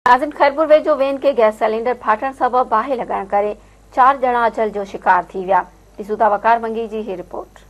ناظم خيرپور ويجهو وين کي گئس سئلينڊر ڦاٽڻ سبب باهه لڳڻ ڪري چار ڄڻا اجل جو شڪار ٿي ويا. ڏسون ٿا وقار منگي جي هي رپورٽ.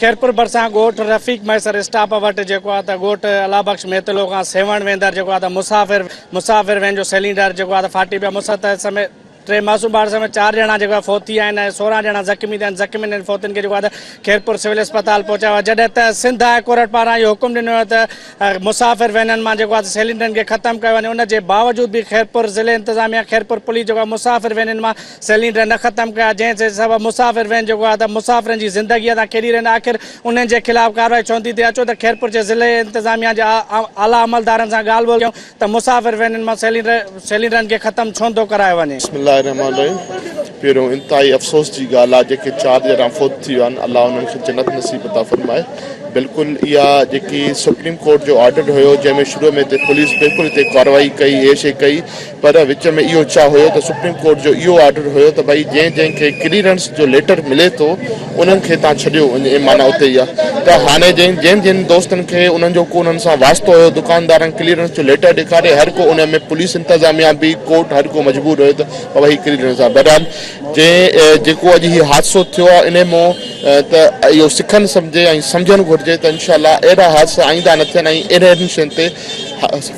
خيرپور ڀرسان ڳوٺ رفيق مهيسر اسٽاپ وٽ جيڪو آهي ته ڳوٺ الله بخش ميتلو کان سيوهڻ ويندڙ جيڪو آهي ته مسافر مسافر وين جو سئلينڊر جيڪو آهي ته ڦاٽي پيو مست سميت ٽي معصوم ٻار سميت چار ڄڻا جيڪو آهي فوت ٿي ويا آهن ۽ 16 ڄڻا زخمي ٿيا آهن زخمين ۽ فوتين کي جيڪو آهي ته خيرپور سول اسپتال پهچايو ويو جڏهن ته سنڌ هاء ڪورٽ پاران اهو حڪم ڏنو ويو ته مسافر وينن مان جيڪو آهي سئلينڊرن کي ختم ڪيو وڃي ان جي باوجود به خيرپور ضلعي انتظاميا خيرپور پوليس جيڪو آهي مسافر وينن مان سئلينڊر نه ختم ڪيا جنهن جي سبب مسافر وين جيڪو آهي ته مسافرن جي زندگي سان کيڏي رهيا آهن آخر انهن جي خلاف ڪارروائي ڇو نٿي ٿئي اچو ته خيرپور جي ضلعي انتظاميا جي اعليٰ عملدارن سان ڳالهه ٻولهه ڪيون ته مسافر وينن مان سئلينڊرن کي ختم ڇو نٿو ڪرايو وڃي. بسم الله الرحمٰن الرحيم پهريون انتهائي افسوس جي ڳالهه آهي جيڪي چار ڄڻا فوت ٿي ويا آهن الله انهن کي جنت نصيب عطا فرمائي بلڪل اها جيڪي سپريم ڪورٽ جو آرڊر هيو جنهن ۾ شروع ۾ هتي پوليس بلڪل هتي ڪارروائي ڪئي هي شي ڪئي پر وچ ۾ اهو ڇا هيو ته سپريم ڪورٽ جو اهو آرڊر هيو ته ڀئي جنهن جنهن کي ڪليئرنس جو ليٽر ملي ٿو انهن کي تان ڇڏيو وڃي معنيٰ اتي ئي آهي ته هاڻي جنهن جنهن جن دوستن کي انهن جو ڪو انهن سان واسطو هيو دڪاندارن ڪليئرنس جو ليٽر ڏيکاري هر ڪو ان ۾ پوليس انتظاميا به ڪورٽ هر ڪو مجبور هيو ته بابا هي ڪليئرنس آهي بهرحال جنهن جيڪو اڄ هي حادثو ٿيو آهي انهي مون ته اهو سکن سمجهي ۽ سمجهڻ گهرجي ته انشاء الله اهڙا حادثا آئنده نه ٿين ۽ اهڙين شين تي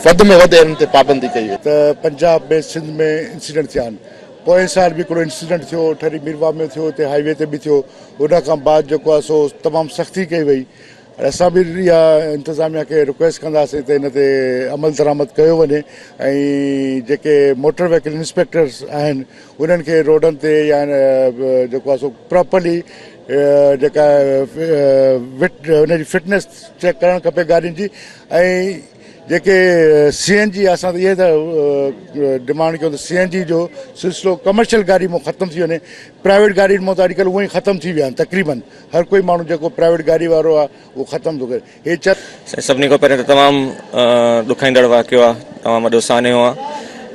وڌ ۾ وڌ اهڙن تي پابندي ڪئي وڃي. ته پنجاب ۾ سنڌ ۾ انسيڊنٽ ٿيا آهن پوئين سال به هڪڙو انسيڊنٽ ٿيو ٺري ميرواهه ۾ ٿيو اتي هائي وي تي به ٿيو ان کان بعد جيڪو آهي سو تمام سختي ڪئي وئي ۽ اسان به اها انتظاميا کي رڪويسٽ ڪنداسين ته ان تي عمل درآمد ڪيو وڃي ۽ جيڪي موٽر وهيڪل انسپيڪٽرس آهن انهن کي روڊن تي يا جيڪو آهي سو پراپرلي جيڪا ان جي فٽنيس چيڪ ڪرڻ کپي گاڏين جي ۽ جيڪي سي اين جي اسان ته اهي ته ڊمانڊ ڪيون ته سي اين جي جو سلسلو ڪمرشل گاڏي مون ختم ٿي وڃي پرائيويٽ گاڏين مون ته اڄڪلهه اونئن ئي ختم ٿي ويا آهن تقريبن هر ڪوئي ماڻهو جيڪو پرائيويٽ گاڏي وارو آهي اهو ختم ٿو ڪري هي چر سائين سڀني کان پهرين ته تمام ڏکائيندڙ واقعو آ تمام وڏو سانحو آ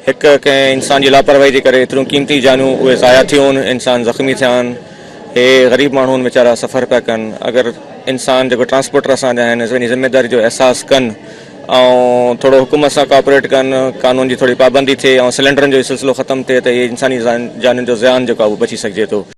هڪ ڪنهن انسان جي لاپرواهي جي ڪري ايتريون قيمتي جانيون اهي ضايع ٿيون انسان زخمي ٿيا آهن هي غريب ماڻهو آهن ويچارا سفر پيا ڪن اگر انسان جيڪو ٽرانسپورٽر اسان جا آهن پنهنجي ذميداري جو احساس ڪن ۽ ٿورو حڪومت سان ڪوآپريٽ ڪن قانون جي ٿوري پابندي ٿئي ۽ سلينڊرن جو سلسلو ختم ٿئي ته هي انساني جانين جو زيان جيڪو آهي اهو بچي سگهجي ٿو.